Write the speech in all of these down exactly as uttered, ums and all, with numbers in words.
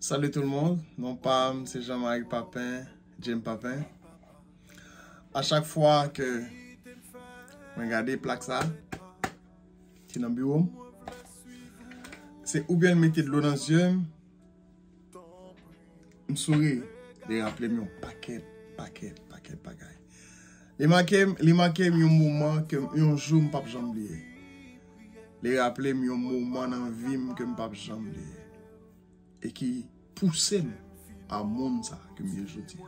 Salut tout le monde, non pa m se Jean-Marie Papin, James Papin. A chak fwa ke mwen gade plak sa ki nan biwo m, se oubyen l mete dlo nan zye m, m souri, li raple m yon pakèt, pakèt, pakèt bagay. Li make m, li make m yon moman ke yon jou m p ap janm bliye. Li raple m yon moman nan vi m ke m p ap janm bliye e ki pouse m a moun sa ke m ye jodi a.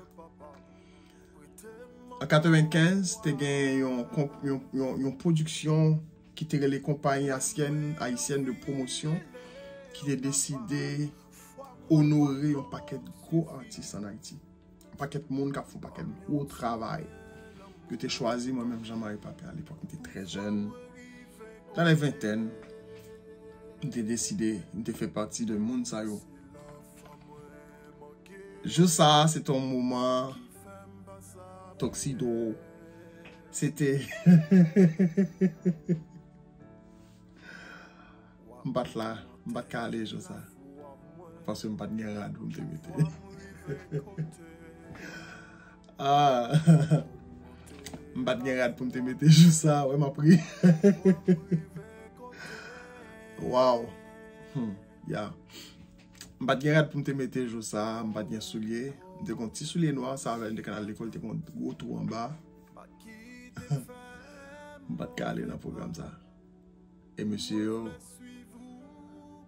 An katrevenkenz, te gen yon, yon, yon, yon pwodiksyon ki te rele Compagnie Haïtienne, Haïtienne de Promotion, ki te deside onore yon pakèt gwo atis ann Ayiti. Yon pakèt moun k ap fè yon pakèt gwo travay. Yo te chwazi mwen menm Jean-Marie Papin, alepòk m te trè jèn, nan lè ventèn, m te deside, m te fè pati de moun sa yo. Jou sa a, se te yon moman toksido. Se te M pa t la, m pa t ka ale jou sa. Paske m pa t gen rad pou m te mete. Ah, m pa t gen rad pou m te mete jou sa, wè m ap ri. Wow. Hmm, ya. M pa t gen rad pou m te mete jou sa, m pa t gen soulye. M te gen yon ti soulye nwa, sa avè l m te konn al lekòl, te gen yon gwo twou anba. M pa t ka ale nan pwogram sa. E mesye yo,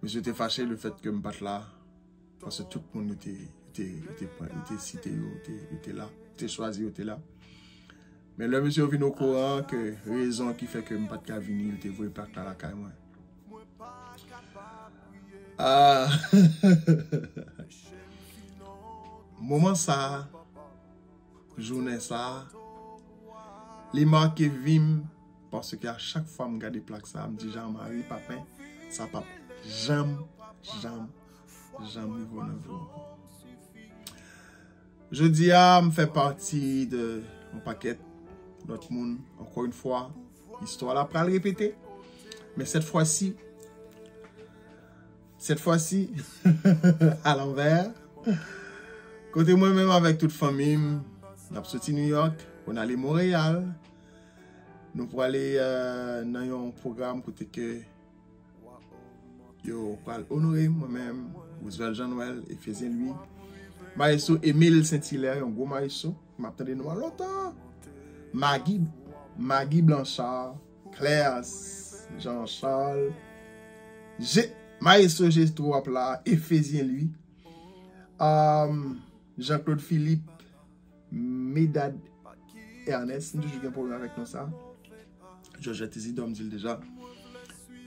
mesye te fache le fèt ke m pa t la, paske tout moun yo te, yo te, yo te pran, yo te site yo, yo te, yo te la, yo te chwazi yo te la. Men lè mesye yo vin okouran ke rezon ki fè ke m pa t ka vini, yo te voye plak la lakay mwen. Ah! Moman sa a, jounen sa a, li make vi m, paske a chak fwa m gade plak sa a, m di Jean-Marie Papin, sa p ap janm, janm, janm rive w nan vi w ankò. Jodi a, m fè pati de yon pakèt lòt moun. Ankò yon fwa, istwa la pral repete. Men sèt fwa si, sèt fwa si, alanvè. Kote mwen menm avèk tout fanmi m, n ap soti New York pou n ale Monreyal. Nou prale, euh, nan yon pwogram kote ke yo pral onore mwen menm, Roosevelt Jean Noël, Efezyen Louis, Maestro Emile Saint-Hilaire, yon gwo maestro, m ap tande non an lontan. Maggie, Maggie Blanchard, Claire Jean Charles, Je, Maestro Jetro ap la, Efezyen Louis, um, Jean-Claude Philippe, Medad Ernest, m toujou gen pwoblèm avèk non sa. Georgette Isidore, m di l deja.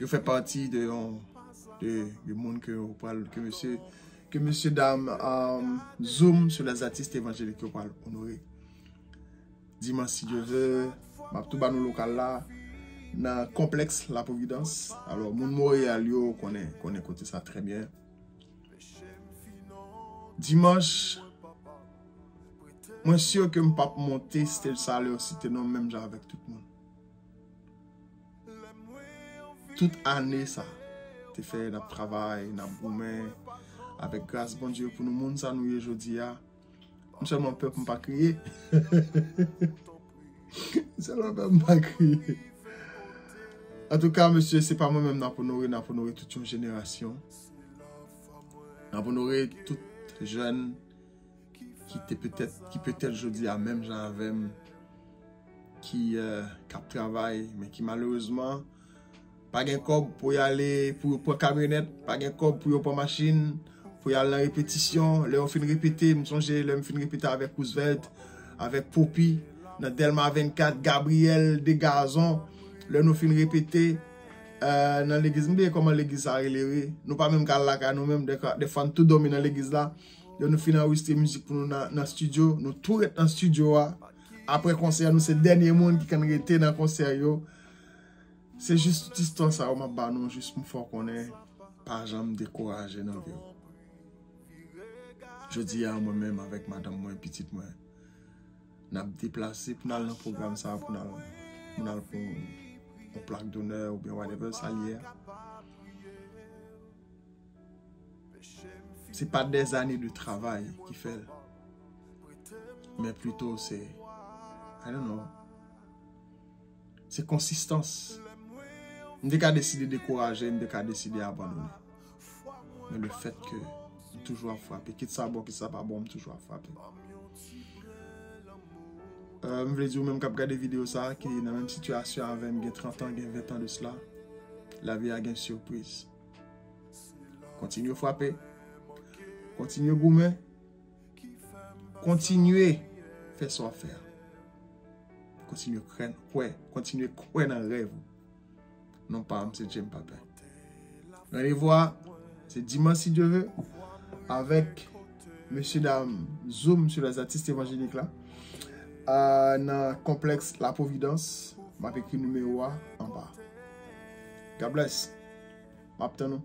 Yo fè pati de yon, de, de moun ke yo pral, ke mesye, ke mesye dam, um, Zoom sur les artistes évangéliques yo pral onore. Dimanch, si Dye vle, m ap tou ba nou lokal la, nan konplèks La Providence. Alò, moun Monreyal yo konnen, konnen kote sa trè byen. Dimanch, mwen si ke m p ap monte stage sa lè yo site non m menm jan avèk tout moun. Tout ane sa, te fè n ap travay, n ap goumen, avèk gras Bondye pou nou moun sa nou ye jodi a. M sèlman pè pou m pa kriye. M sèlman pè pou m pa kriye. Antouka, mesye, se pa mwen menm n ap onore, n ap onore tout yon jenerasyon. N ap onore tout jèn ki te petèt, ki petèt jodi a menm jan avè m, ki, euh, k ap travay, men ki malerezman pa gen kòb pou y ale, pou yo pran kamyonèt, pa gen kòb pou yo pran machin, pou y al nan repetisyon. Lè yo fin repete, m sonje lè m fin repete avèk Roosevelt, avèk Poppy, nan Dèlma vennkat, Gabriel Degazon, lè nou fin repete, euh, nan legliz, m bliye kòman legliz sa rele, wi. Nou pa menm ka al lakay nou menm, dèfwa, dèfwa n tou dòmi nan legliz la. Lè nou fin anrejistre mizik pou nou nan, nan estidyo, nou tou ret nan estidyo a. Apre konsè, nou se dènye moun ki konn rete nan konsè yo. Se jis tout istwa sa yo m ap ba nou, jis pou m fè w konnen, pa janm dekouraje nan vi w. Jodi a, mwen menm avèk madanm mwen, pitit mwen, n ap deplase pou n al nan pwogram sa, pou n al, pou n al pou yon, yon plak donè oubyen whatever sa l ye a. Se pa dèzane de travay ki fè l, men plito se, I don't know, se konsistans. M te ka deside dekouraje, m te ka deside abandone. Men le fèt ke m toujou ap frape, kit sa bon, kit sa pa bon, m toujou ap frape. Euh, m vle di ou menm k ap gade videyo sa a, ki nan menm sitiyasyon avè m, gen trant an, gen ven an de sila, lavi a gen sipriz. Kontinye frape, kontinye goumen, kontinye fè sa w ap fè a. Kontinye kwè, kwè, kontinye kwè nan rèv ou. Non pa m, se Jim Papin. Randevou a, se dimanch, si Dye ve, avèk mesye dam Zoom sur les artistes évangéliques la, euh, nan konplèks La Providence. M ap ekri nimewo a anba. God bless. M ap tann ou.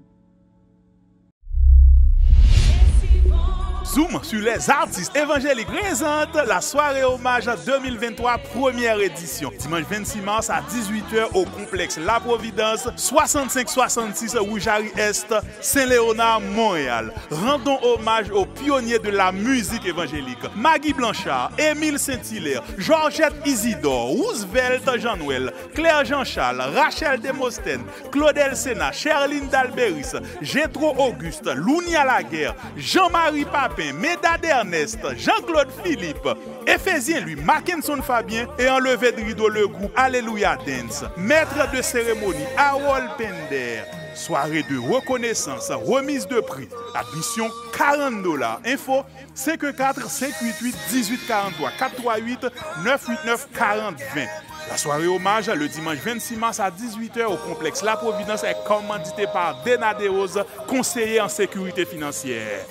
Zoom sur les artistes évangéliques présente la soirée hommage deux mille vingt-trois, première édition. Dimanche vingt-six mars à dix-huit heures au complexe La Providence, soixante-cinq soixante-six rue Jarry Est, Saint-Léonard, Montréal. Rendons hommage aux pionniers de la musique évangélique. Maggie Blanchard, Émile Saint-Hilaire, Georgette Isidore, Roosevelt Jean-Noël, Claire Jean-Charles, Rachel Démosthène, Claudel Sénat, Sherline Dalbéris, Gétro Auguste, Lounia Laguerre, Jean-Marie Papin, Médard Ernest, Jean-Claude Philippe, Éphésien Louis, Mackenson Fabien et enlevé de rideau le groupe Alleluia Dance. Maître de cérémonie, Harold Pender. Soirée de reconnaissance, remise de prix. Admission quarante dollars. Info cinq un quatre, cinq huit huit, dix-huit quarante-trois, quatre trois huit, neuf huit neuf, quarante vingt. La soirée hommage, le dimanche vingt-six mars à dix-huit heures au complexe La Providence, est commanditée par Dena Desroses, conseiller en sécurité financière.